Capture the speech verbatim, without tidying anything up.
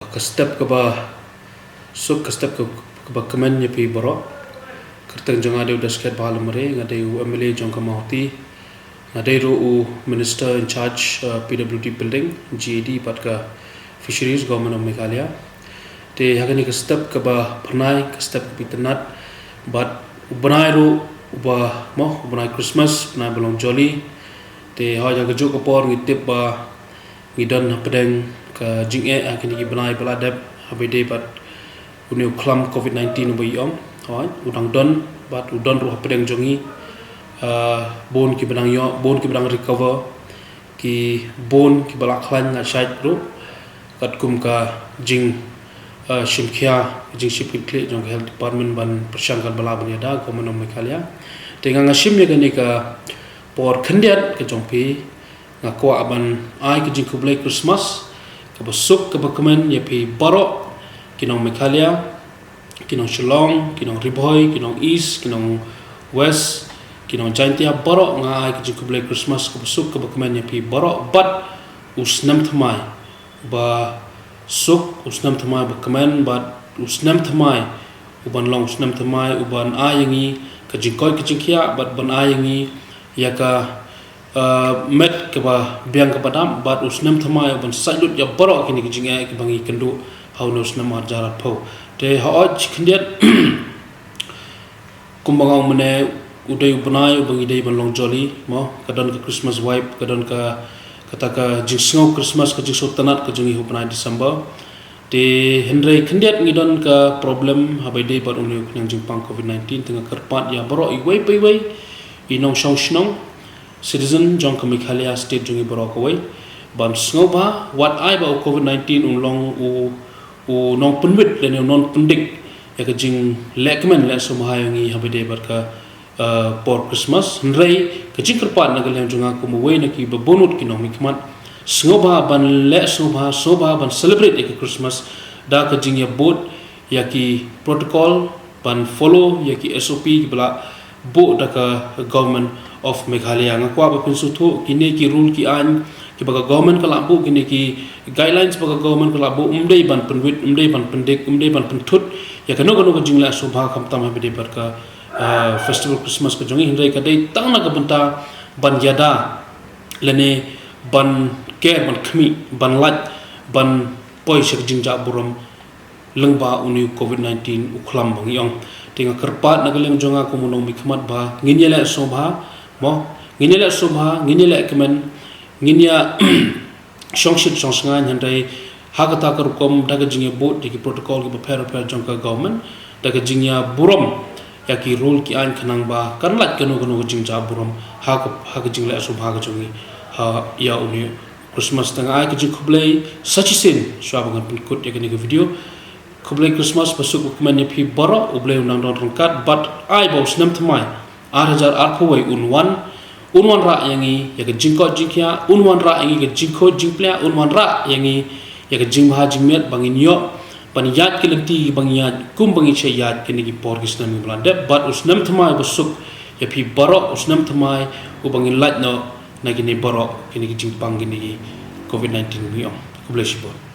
Ka step kaba suk, ka step ka- kaba kmen ïa phi baroh. Kyrteng jong nga dei u Desketbah Lamare, nga dei u M L A jong ka Mawhati. Nga dei ruh u Minister in charge, uh, P W D Building, G A D, bad ka Fisheries, Government of Meghalaya. Te ha kane ka step kaba phyrnai, ka step kaba itynnad, bad u bnai ruh uba, mo, u bnai Christmas, bnai ba long jolly. Te hooid, ha kajuh ka por ngi tip ba ngi don hapdeng ka jingeh ha kine ki bnai ba la dep, haba ïadei bad une u khlam covid nineteen uba ïoh, hooid, u dang don, bad u don ruh hapdeng jong ngi. Ah, bun kiba dang ïoh, bun kiba dang recover, ki bun kiba la khlaiñ la shait ruh, katkum ka jing, ah, shim khia, ka jingshim pynkhleh jong ka Health Department ban pyrshang kan ba lah ban ïada, Government of Meghalaya. Te nga nga shim ïa kane ka por khyndiat ka jong phi, nga kwah ban ai ka jingkhublei Christmas kaba suk kaba kmen ïa phi baroh, ki nong Meghalaya, ki nong Shillong, ki nong Ri Bhoi, ki nong East, ki nong West, ki nong Jaintia baroh, nga ai ka jingkhublei Christmas kaba suk kaba kmen ïa phi baroh, bad u snem thymmai uba suk, u snem thymmai uba kmen, bad u snem thymmai uban long u snem thymmai uban ai ïa ngi ka jingkoit ka jingkhiah, bad ban ai ïa ngi ïa ka, uh, met kaba biang kaba dap, bad u snem thymmai uban sait lut ïa baroh kine ki jingeh kiba ngi kynduh ha une u snem arhajar arphew. Te hooid, shi khyndiat, kumba nga ong mynne, u dei u bnai uba ngi dei ban long jolly, mo, ka don ka Christmas vibe, ka don ka, kata ka jingsngew Christmas, ka jingsngewtynnad ka jong ngi ha u bnai December. Te hynrei khyndiat ngi don ka problem haba ïadei bad une u khñiang jingpang covid nineteen, te nga kyrpad ïa baroh iwei pa iwei, i nongshong shnong, citizen jong ka Meghalaya state jong ngi baroh kawei, ban sngewbha, wat ai ba u covid nineteen un long u, u nongpynwit lane u nongpyndik ïa ka jinglehkmen lehsngewbha ïa ngi haba ïadei bad ka, uh, por Christmas. Hynrei ka jingkyrpad na ka liang jong nga kum uwei na kiba bun ngut ki nongmihkhmat, sngewbha ban leh sngewbha, sngewbha ban celebrate ïa ka Christmas da ka jingïabud ïa ki protocol, ban follow ïa ki S O P kiba la buh da ka Government of Meghalaya. Nga kwah ba phin sngewthuh, kine ki rule ki aiñ kiba ka government ka la buh, kine ki guidelines ba ka government ka la buh, ym dei ban pynwit, ym dei ban pyndik, ym dei ban pynthut ïa kano kano ka jingleh sngewbha, khamtam haba ïadei bad ka, uh, festival Christmas ka jong ngi, hynrei ka dei tang na ka bynta ban ïada lane ban ker, ban khmih, ban lait, ban poi sha ka jingjah burom lyngba une u covid nineteen u khlam ba ngi ong. Te nga kyrpad na ka liang jong nga kum u nongmihkhmat ba ngin ïaleh sngewbha, mo, ngin ïaleh sngewbha, ngin ïalehkmen, ngin ïa shongshit shongsngaiñ, hynrei ha kata ka rukom da ka jingïabud ïa ki protocol kiba pher pher jong ka government, da ka jingïaburom ïa ki rule ki aiñ, khnang ba kan lait kano kano ka jingjah burom ha ka, ha ka jingleh sngewbha ka jong ngi ha ïa une u Christmas. Te nga ai ka jingkhublei sa shisien shuwa ba ngan pynkut ïa kane ka video. Khublei Christmas ba suk ba kmen ïa phi baroh, U Blei un nang don ryngkat, bad ai ba u snem thymmai arhajar arphew wei un wan, un wanrah ïa ngi ïa ka jingkoit jingkhiah, un wanrah ïa ngi ka jingkhuid jingpliah, un wanrah ïa ngi ïa ka jingbha jingmiat ba ngin ïoh ban ïaid ki lynti ba ngi ïaid kum ba ngi shait ïaid kine ki por ki snem kiba la dep, bad u snem thymmai ba suk ïa phi baroh, u snem thymmai uba ngin lait noh na kine baroh kine ki jingpang kine ki covid nineteen ba ngi ong. Khublei shibun.